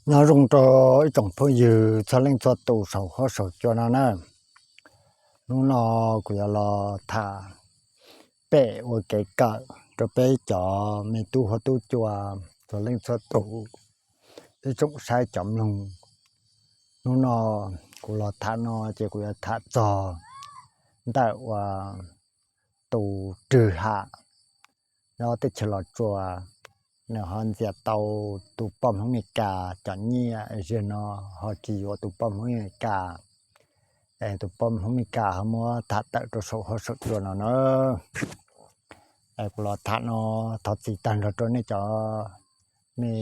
Nyob zoo rau ib tsoom phooj ywg txhua leej txhua tus saum huab saum cua no na. Hnub no kuv yuav los tham pem ua kev kawm rau peb cov me tub huab tub cua txhua leej txhua tus, ib tsoom saib cov mloog. Hnub no kuv los tham no ces kuv yuav tham txog ntawm uas tus Rwg Ham nyob teb chaws Los Tsuas, nws ho ntxias tau tus poj Hmoob Meskas cov nyiaj, zaum no ho tsis yuav tus poj Hmoob Meskas, es tus poj Hmoob Meskas ho muab tham tawm rau saum huab saum cua no na. Es kuv los tham no, thov txim tag nrho rau nej cov me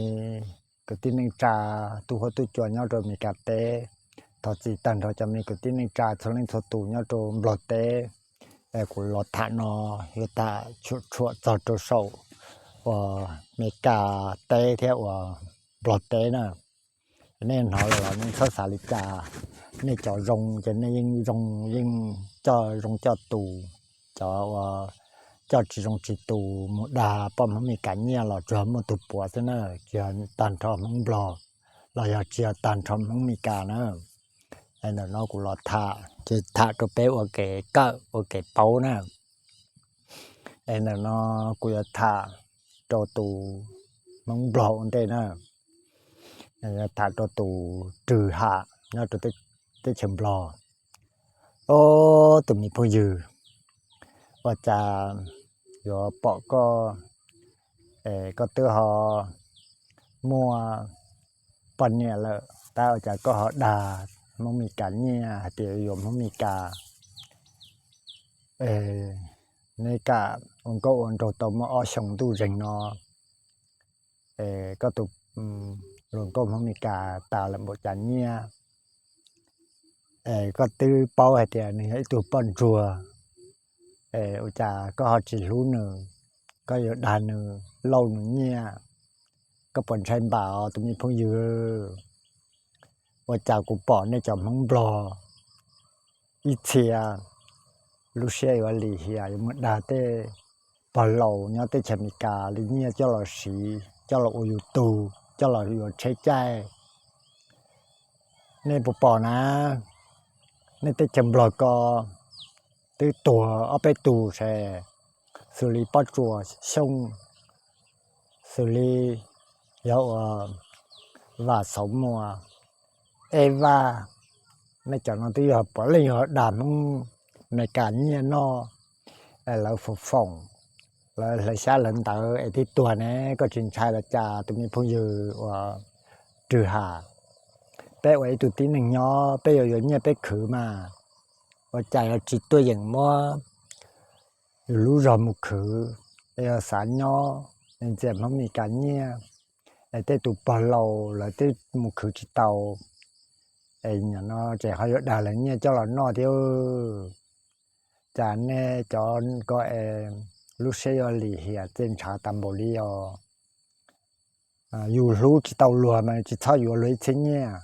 kwv tij neej tsa tub huab tub cua nyob rau Meskas teb. Thov txim tag nrho cov me kwv tij neej tsa txhua leej txhua tus nyob rau Nplog teb. Es kuv los tham no yuav tham tshuam tshuam txog rau saum uas Meskas teb thiab uas Nplog teb na. Nej hnov lawm los nej txhob xav li cas. Nej cov zoo ces nej yeej zoo, yeej coj zoo coj tus. Cov uas coj tsis zoo tsis tus mus dag poj Hmoob Meskas nyiaj los tsuas muaj tus puav xwb na, tsis yog tag nrho Hmoob Nplog, los yog tsis yog tag nrho Hmoob Meskas na. Es ntawm no kuv los tham ces tham rau peb ua kev kawm ua kev paub na. Es ntawm no kuv yuav tham rau tus Hmoob Nplog ua ntej na. Yuav tham rau tus Rwg Ham nyob rau teb chaws Nplog. Ob, tus me phooj ywg, ua cas yuav pom koj, koj twb ho muaj poj niam lawm tab ua cas koj ho dag Hmoob Meskas nyiaj hais tias yuav Hmoob Meskas? Neb kam ua nkauj ua nraug tau muaj ob xyoos ntuj zeeg no, koj tus hluas nkauj Hmoob Meskas tas lawm npaum cas nyiaj? Koj twb paub hais tias nws yog ib tug poj ntsuag, ua cas koj ho tsis hlub nws, koj yuav dag nws, lauj nws nyiaj? Koj puas ntshai npam os tus me phooj ywg? Ua cas kuv pom nej cov Hmoob Nplog ib txhia lub siab yuav lim hiam yuav mus dag tej pog laus nyob teb chaws Amelikas li nyiaj coj los siv, coj los ua yus tug, coj los yuav tsheb caij. Nej puas pom na, nej teb chaws Nplog ko twb tuag ob peb tug ces, xws li Pob Tsuas Xyooj, xws li yog uas Vam Xauv Muas, Ej Vaj, nej cov no twb yog puav leej yog dag Hmoob Amelikas nyiaj noj, lawv foom foom, lawv hlawv xyab hlawv ntawv es twb tuag ne, koj tsis ntshai los cas tus me phooj ywg uas Rwg Ham? Peb ua ib tug tib neeg nyob peb yuav yuav nyiaj peb khwv mas, ua cas yuav tsis tuaj yeem muab yus lub zog mus khwv? Es yog xav nyob ntxias Hmoob Amelikas nyiaj, es tej tus pog laus lawv twb mus khwv tsis tau, es nim no ces ho yuav dag lawv nyiaj coj los noj thiab. Cas nej cov ko es lub siab yuav lim hiam txej ntshav tas npaum li os. Yus hlub tsis tau luag mas tsis txhob yuav luag ib txhiab nyiaj.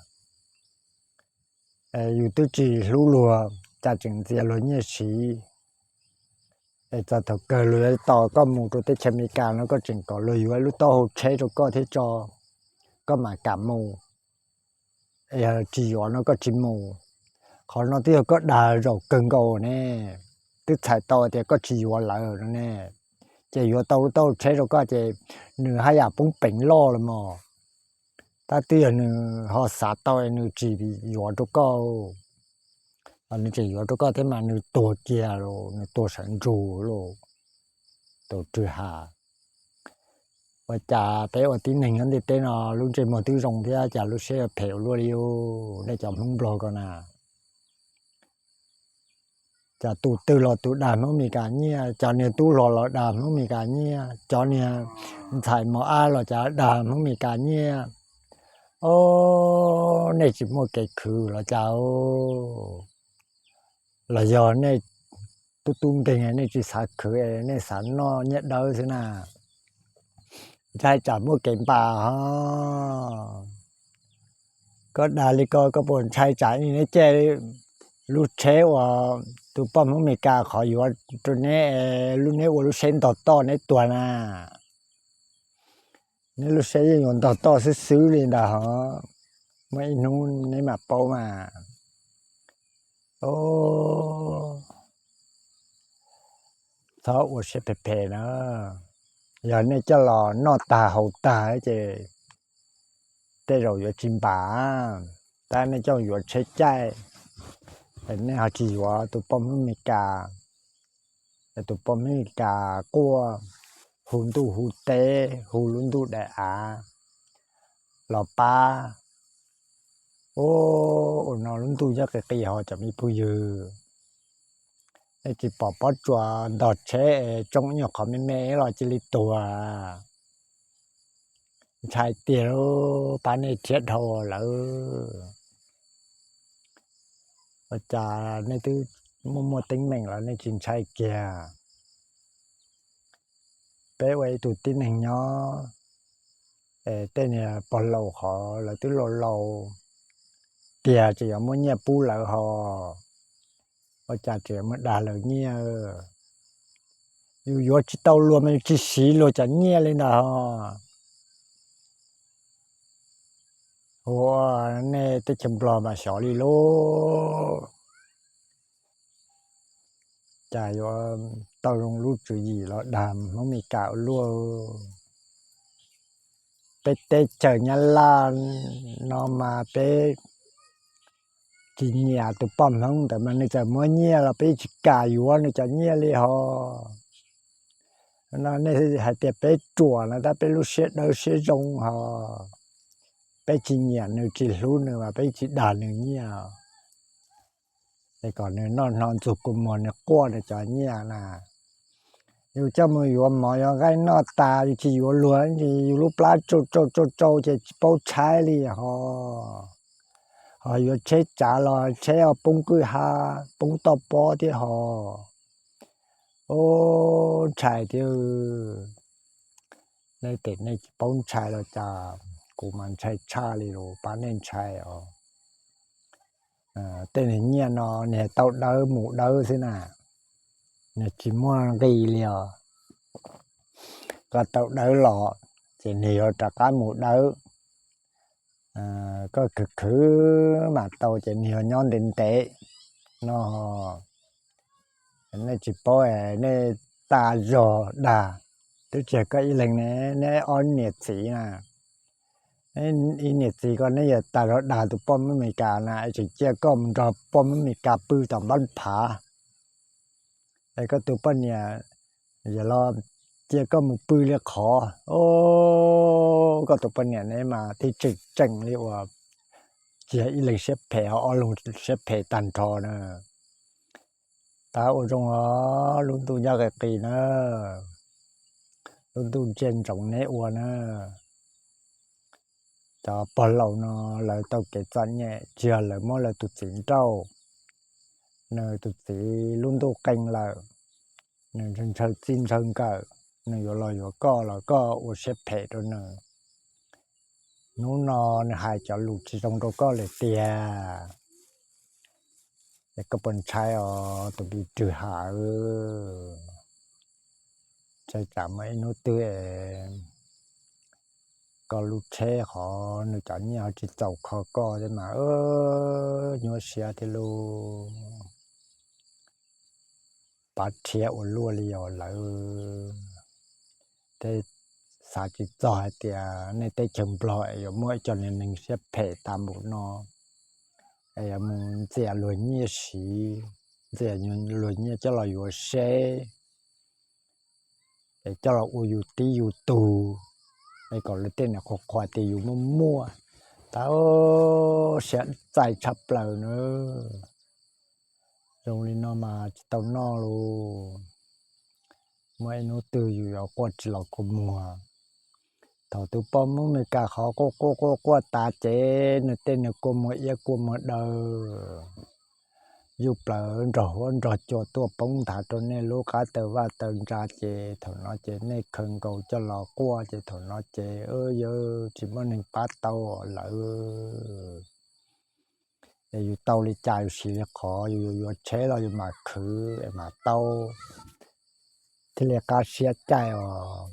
Yus twb tsis hlub luag, cas tseem ntxias luag nyiaj siv. Es txog thaum kawg luag yuav tos koj mus rau teb chaws Amelikas no koj tseem kom luag yuav lub taub hau tsheb rau koj thiab tso, koj mam kam mus. Es yog tsis yuav no koj tsis mus. Qhov no twb yog koj dag zaum kawg nkaus ne, twb txhais tau tias koj tsis yuav lawm no ne, ces yuav tau lub taub hau tsheb rau koj ces nws haj yam poob peev loj los mas. Tab twb yog nws ho xav tau es nws tsis yuav rau koj, nws tseem yuav rau koj thiab mas nws tuag kiag los, nws tuag sawv ntsug los, tus Rwg Ham. Ua cas peb ua tib neeg nyob ntiaj teb no lub ntsej muag twb zoo thiab cas lub siab yuav phem ua luaj li os, nej cov Hmoob Nplog ko na. Cov tus twg los tus dag Hmoob Amelikas nyiaj, cov niag tub hluas los dag Hmoob Amelikas nyiaj, cov niag ntxhais mos ab los cas dag Hmoob Amelikas nyiaj. Os, nej tsis muaj kev khwv los cas? Los yog nej tub tub nkeeg nej tsis xav khwv, nej xav noj nyiaj dawb xwb na? Ntshai tsam muaj kev npam ho. Koj dag li ko koj puas ntshai tsam neb caij lub tsheb uas tus poj Hmoob Amelikas qhov yuav rau neb, lub neb ua lub tsheb ntog toj neb tuag na? Neb lub siab yeej yuav ntog toj xwb xwb li ntawd hos, muaj ib hnub neb mam paub mas. Txhob ua siab phem phem na. Yog nej coj los noj tag haus tag ces tej zaum yuav tsis npam, tab nej coj yuav tsheb caij, nej ho tsis yuav tus poj Hmoob Amelikas, tus poj Hmoob Amelikas quaj hu ntuj hu teb hu lub ntuj daim av los pab. Ua no lub ntuj nyob qis qis ho cov me phooj ywg, nej tsis pom pob tsuas ntog tsheb es tsoo nyuag qhov me me los cia li tuag. Ntshai tiag, pab nej thiab dhau lawm. Ua cas nej twb muaj muaj teeb meem los nej tsis ntshai kiag? Peb ua ib tug tib neeg nyob, tej niag pog laus qhov lawv twb laus laus tiag, tseem yuav muab nyiaj pub lawv hos, ua cas tseem yuav mus dag lawv nyiaj? Yus yuav tsis tau luag mas yus tsis siv luag cov nyiaj li ntawd hos. Ua nej teb chaws Nplog mas xyov li lauj, cas yuav tau zoo lub tswv yim los dag Hmoob Amelikas ua luaj. Peb teb chaws Nyab Laj no mas peb tsis nyiam tus poj Hmoob ntawd mas nws txawm muab nyiaj los peb tsis kam yuav nws cov nyiaj li hos. No nej hais tias peb ruam no tab peb lub siab dawb siab zoo hos, peb tsis nyiam nws tsis hlub nws mas peb tsis dag nws nyiaj. Es kom nws noj hno ntxuag kua muag nws quaj nws cov nyiaj na. Yus coj mus yuav mov yuav nqaij noj tas yus tsis yuav luag, yus lub plab tsau tsau tsau tsau ces tsis paub tshaib li hos. Hos yuav tsheb tsav los tsheb poob kwj ha, poob toj pob thiab hos. Ub, ntshai thiab. Nej tes nej tsis paub ntshai los cas, kuv mas ntshai tshaj li los pab nej ntshai os. Tej niag nyiaj no niag tau dawb mus dawb xwb na, niag tsis muaj nqis li os. Koj tau dawb los ces niag yuav rov qab mus dawb. Koj khwv khwv mam tau ces niag yuav nyob ntev ntev no. Nej tsis paub, nej tag zog dag, twb tsis yog koj ib leeg ne, neb ob niam txiv na, ib niam txiv ko neb yuav tag zog dag tus poj Hmoob Amelikas na, tseem cia koj mus nrog poj Hmoob Amelikas pw tom npab phav. Es koj tus poj niam yuav los cia koj mus pw li qhov, koj tus poj niam neb mas thiaj tseem tseem li uas tsis yog ib leeg siab phem ho ob leeg siab phem tag nrho na. Tab ua zoo os, lub ntuj nyob qis qis na, lub ntuj ntsia ntsoov neb ua na. Cov pog laus no lawv tau kev txom nyem tsis yog lawv muab lawv tus txiv nrauj, nws tus txiv lub ntuj qee lawm, nws ntshaw txij ntshaw nkawm, nws yuav los yuav koj los koj ua siab phem rau nws. Hnub no nws hais cov lus tsis zoo rau koj lawm tiag, es koj puas ntshai os tus me rwg hav? Ntshai tsam muaj ib hnub twg es koj lub tsheb qhov nws cov nyiaj ho tsis txaus kho koj thiab mas nyuaj siab thiab lauj. Pab rhiab ua luaj li os lawv. Tej xav tsis txog hais tias nej teb chaws Nplog es yuav muaj ib co niag neeg siab phem tas npaum no, es yuav mus ntxias luag nyiaj siv, ntxias luag nyiaj coj los yuav seb, es coj los ua yus tib yus tug, es kom lawv tej niam qhuas qhuas tias yus muaj muaj, tab siab txais tshaj plaws na. Zoo li no mas tsis tau noj lauj. Muaj ib hnub twg yus yuav quaj tsis los kua muag. Thaum tus poj Hmoob Amelikas qhov quaj quaj quaj quaj tas ces nws tej nws kua muag iab kua muag daw, zuj plaws nrog huab nrog cua tuaj poob nthav rau nej lub qab taw vaj taw ntsa ces thaum no ces nej khaws nkaus coj los quaj ces thaum no ces yawg tsis muaj neeg pab tau lawm. Es yus tau li cas yus siv li qhov, yus yuav yuav tsheb los yus mam khwv es mam tau, thiaj li qab siab caij os.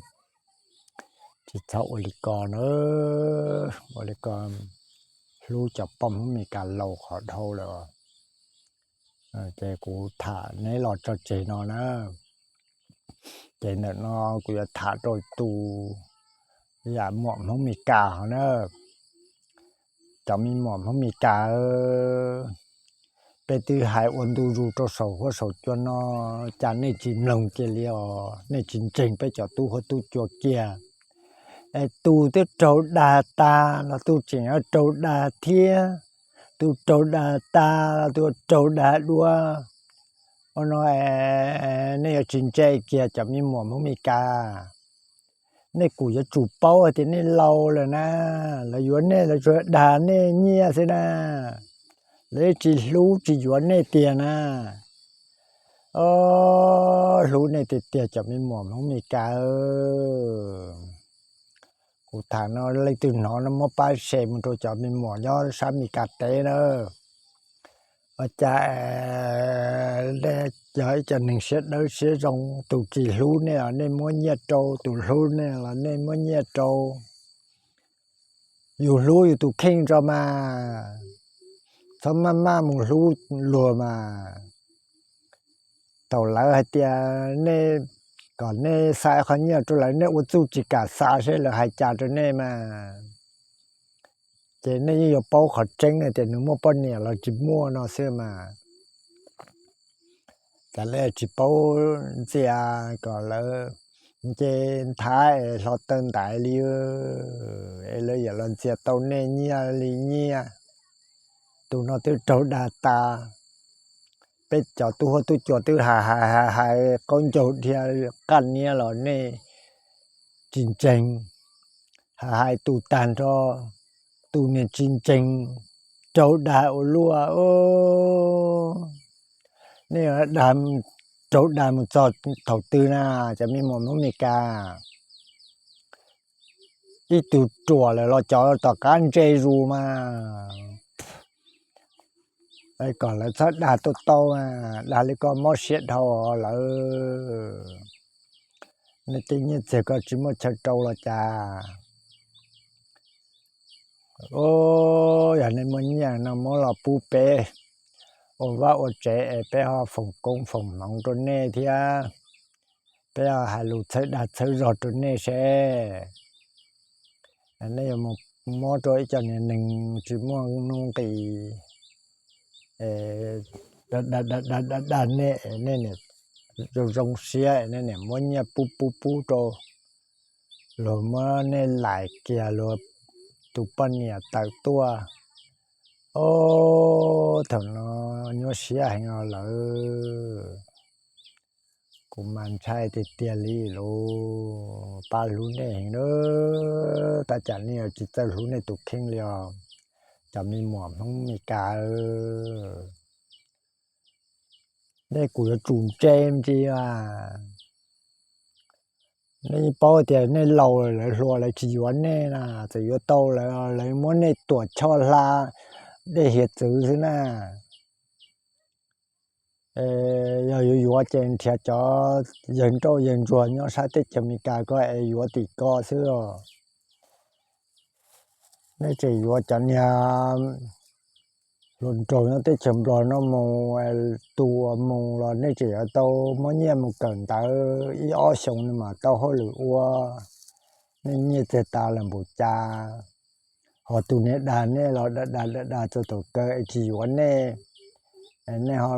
Tsis txhob ua li ko na, ua li ko hlub cov poj Hmoob Mes Kas laus qhov dhau lawm. Ces kuv tham neb los tso tseg no na. Ces ntawm no kuv yuav tham rau tus yam muam Hmoob Mes Kas hov na. Cov me muam Hmoob Mes Kas, peb twb hais ua ntu zus rau saum huab saum cua no, cas nej tsis mloog kiag li os, nej tsis ntseeg peb cov tub huab tub cua kiag. Es tus twb raug dag tag los tus tseem yuav raug dag thiab, tus raug dag tag los tus yuav raug dag dua. Ua no nej yuav tsis ntse kiag cov me muam Hmoob Mes Kas. Nej kuj yuav tsum paub hais tias nej laus lawm na, lawv yuav nej lawv tsuas dag nej nyiaj xwb na, lawv tsis hlub tsis yuav nej tiag na. Hlub nej tiag tiag cov me muam Hmoob Mes Kas. Kuv tham no leej twg hnov no muab pab share mus rau cov me muam nyob sab Mes Kas teb na. Ua cas nej yog ib co neeg siab dawb siab zoo, tus tsis hlub nej los nej muab nyiaj rau, tus hlub nej los nej muab nyiaj rau. Yus hlub yus tus kheej tso mas, txhob maj maj mus hlub luag mas. Thaum lawv hais tias nej, kom nej xa qhov nyiaj rau lawv, nej ua txuj tsis kam xa seb lawv hais cas rau nej mas, ces nej yeej yuav paub qhov tseeb hais tias nws muaj poj niam los tsis muaj no xwb mas. Cas lawv tsis paub ntxias kom lawv nce nthab es hlo taw ntaiv li, es lawv yuav los ntxias tau nej nyiaj li nyiaj. Tus no twb raug dag tas, peb cov tub huab tub cua twb hais hais hais hais qaub ncaug dhia qaj niab los nej tsis ntseeg, hais hais tus tag nrho, tus niag tsis ntseeg, raug dag ua luaj. Nej raug dag mus txog thaum twg na, cov me muam Hmoob Mes Kas? Ib tug ruam lawm los cov tom qab ntse zus mas. Kom lawv txhob dag tuaj tau, dag li koj mob siab dhau lawm. Nej tej nyiaj txiag koj tsis muaj chaw rau los cas? Yog nej muaj nyiaj no muab los pub peb ua vaj ua tsev es peb ho foom koob foom hmoov rau nej thiab, peb ho hais lus txhawb dag txhawb zog rau nej seb. Nej yuav mus muab rau ib co niag neeg tsis muaj nuj nqis, dag dag nej, nej niam zoo zoo siab, nej niam muab nyiaj pub pub pub rau luag, muab nej laim kiag luag tus poj niam tawm tuaj. Ob, thaum no nyuaj siab heev os lawv. Kuv mas ntshai tiag tiag li lauj, pab hlub nej heev na, tab cas nej yuav tsis txawj hlub nej tus kheej li os, cov me muam Hmoob Mes Kas. Nej kuj yuav tsum ntse ntsis as. Nej paub tias nej laus lawm, lawv hluas lawv tsis yuav nej na, txawm yuav tau lawv, lawv muab nej tuam choj hla dej hiav txwv xwb na. Yog yuav yuav ces nrhiav cov yawg nrauj yawg ntsuag nyob sab teb chaws Amelikas ko es yuav tim ko xwb os. Nej tseem yuav cov niag hluas nraug nyob teb chaws Nplog no mus, tus uas mus los nej tseem yuav tau muab nyiaj mus kawm ntawv ib ob xyoos nws mam tau hauj lwm ua. Nej nyiaj txiag tas lawm npaum cas, ho tus niag dag nej los dag dag dag dag txog thaum kawg es tsis yuav nej, nej ho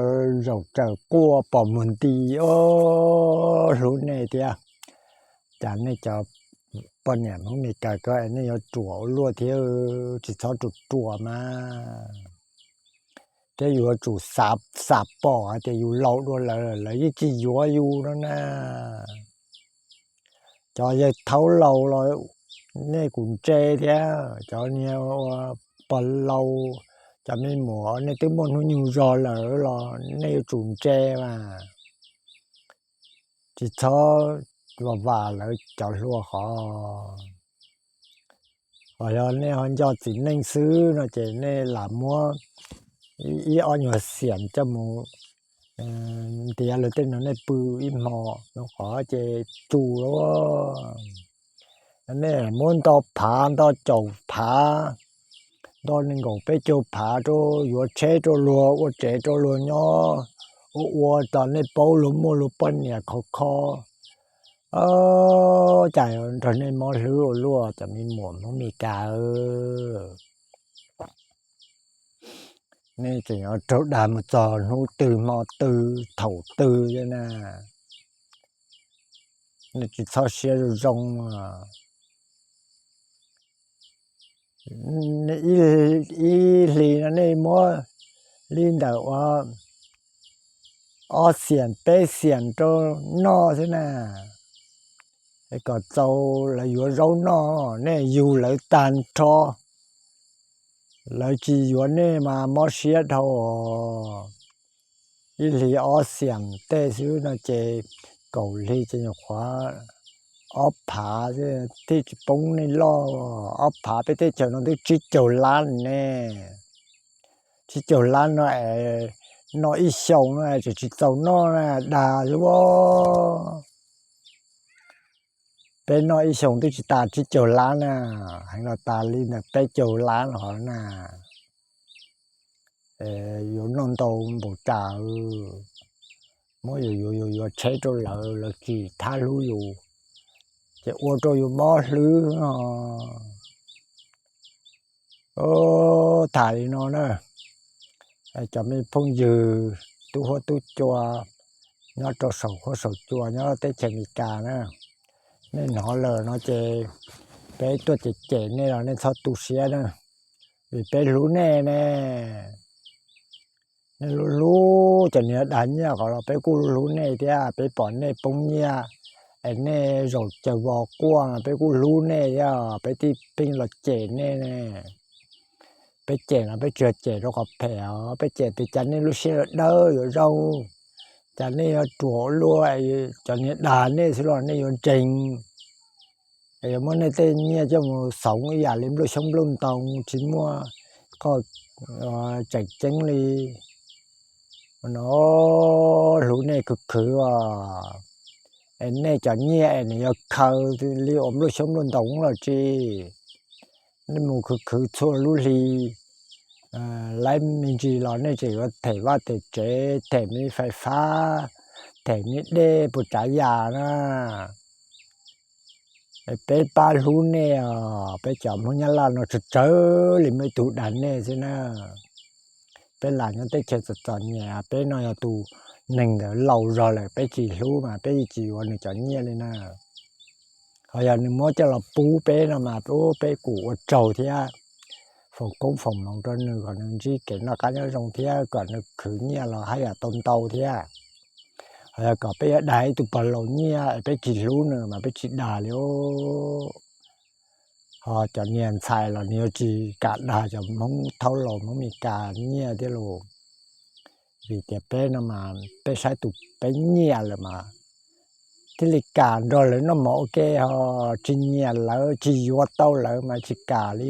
zaum tsawm quaj pom muag nti, ob, hlub nej thiab. Cas nej cov poj niam Hmoob Amelikas ko es nej yuav ruam ua luaj thiab, tsis txhob ruam ruam mas. Thiab yuav tsum xav pom hais tias yus laus dua lawv, lawv yeej tsis yuav yus no na. Cov yawg thaub laus los nej kuj ntse thiab, cov niag ua pog laus, cov me muam nej twb muaj hnub nyoog zog lawm los nej yuav tsum ntse mas, tsis txhob vam vam lawv cov hluas qhov. Ho yog nej ho nco txiv neej xwb no ces nej lam muab ib ob nyuag xiam coj mus ntiav lawv tej no nej pw ib hmo no qhov ces tsuj lawm. Nej muab nto phav, nto caum phav, nto nees nkaum peb caug phav rau, yuav tsheb rau luag, ua tsev rau luag nyob, ua ua tas nej paub luag muaj luag poj niam khov kho. Cas nrog nej mob hlwb ua luaj cov me muam Hmoob Mes Kas. Nej tseem yuav raug dag mus txog hnub twg hmo twg thaum twg thiab na. Nej tsis txhob siab zoo zoo. Ib hlis no nej muab li ntawm ua ob xiam peb xiam rau noj xwb na. Kom txaus lawv yuav zaub noj, nej yug lawv tag nrho, lawv tsis yuav nej mas mob siab dhau. Ib hlis ob xiam tej xwb no ces kaum hli ces nyuam qhuav ob phav thiaj tsis poob nej loj. Ob phav peb teb chaws no twb tsib caug lab ne. Tsib caug lab no es noj ib xyoos no tseem tsis txaus noj na, dag xwb. Peb noj ib xyoos twb tsis tas tsib caug lab na, heev los tas li ntawm peb caug lab no hov na. Yuav noj ntau npaum cas, muab yus yuav yuav yuav tsheb rau lawv, lawv tsis thab hlub yus, ces ua rau yus mob hlwb no. Tham li no na, cov me phooj ywg tub huab tub cua nyob rau saum huab saum cua nyob teb chaws Amelikas na, nej hnov lawm no ces peb tuaj cem cem nej los nej txhob tu siab na, vim peb hlub nej ne. Nej hlub hlub cov niag dag nyiaj ko los peb kuj hlub nej thiab, peb pom nej poob nyiaj es nej zaum caws vos quaj no peb kuj hlub nej thiab, peb thiaj pheej los cem nej ne. Peb cem no peb tsis yog cem rau qhov phem os, peb cem tias cas nej lub siab yuav dawb yuav zoo, cas nej yuav ruam ua luaj, cov niag dag nej xwb los nej yuav ntseeg, yuav muab nej tej nyiaj coj mus xoov ib yam li nplooj xyoob nplooj ntoos tsis muaj qoj tseem ceeb li. No hlub nej khwv khwv os, es nej cov nyiaj es nws yuav khaws li uas nplooj xyoob nplooj ntoos los tsis, nej mus khwv khwv txhua lub hli, laib me ntsis los nej tseem yuav them vaj them tsev, them me fais fab, them me dej puas tsav yam na. Peb pab hlub nej os, peb cov Hmoob Nyab Laj no tsawg tsawg li muaj ib tug dag nej xwb na. Peb lam nyob teb chaws txom txom nyem, peb no yog tus neeg ntawd laus zog lawm peb tsis hlub mas peb yeej tsis yuav nws cov nyiaj li na. Ho yog nws muab coj los pub peb no mas peb kuj ua tsaug thiab, foom koob foom hmoov rau nws kom nws ntsib kev noj qab nyob zoo thiab kom nws khwv nyiaj los haj yam tau ntau thiab. Ho yog kom peb yuav dag ib tug pog laus nyiaj es peb tsis hlub nws mas peb tsis dag li. Ho cov niag ntxhais los nws yuav tsis kam dag cov Hmoob thaub laus Hmoob Mes Kas nyiaj thiab los, vim tias peb no mas peb saib tus peb nyiam lawm mas thiaj li kam nrog lawv noj mov ua ke, ho tsis nyiam lawv tsis yuav tau lawv mas tsis kam li.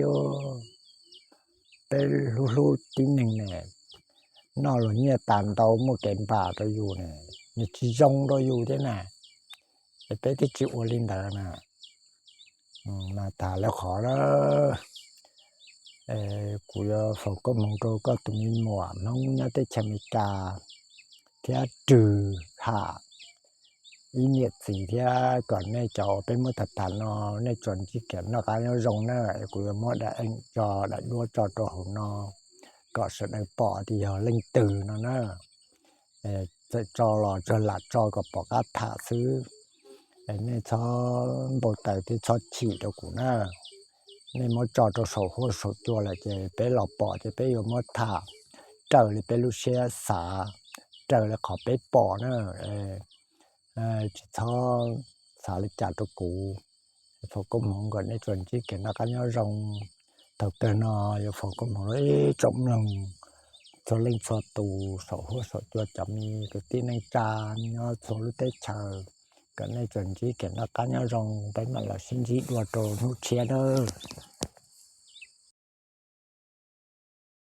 Peb hlub hlub tib neeg ne, noj luag nyiaj tas ntau muaj kev npam rau yus ne, nws tsis zoo rau yus thiab na, es peb thiaj tsis ua li ntawd na. Mas tas lawv qhov na, kuv yuav foom koob hmoov rau koj tus me muam Hmoob nyob teb chaws Amelikas thiab Rwg Ham ib niam txiv thiab, kom nej cov uas peb muab tham tham no nej tsuas ntsib kev noj qab nyob zoo na. Es kuv yuav muab daim eem tso, daim duab tso rau hauv no kom sawv daws pom tias yog leej twg no na. Txawm tso los tsuas lam tso kom pom qab tham xwb, es nej txhob npau taws thiab txhob chim rau kuv na. Nej muab tso rau saum huab saum cua lawm ces peb los pom ces peb yuav muab tham raws li peb lub siab xav, raws li qhov peb pom na. Tsis txhob xav li cas rau kuv, foom koob hmoov kom nej tsuas ntsib kev noj qab nyob zoo. Thaum kawg no yuav foom koob hmoov rau ib tsoom mloog txhua leej txhua tus saum huab saum cua, cov me kwv tij neej tsa nyob txhua lub teb chaws, kom nej tsuas ntsib kev noj qab nyob zoo, peb mam los sib ntsib dua rau hnub tshiab nawb.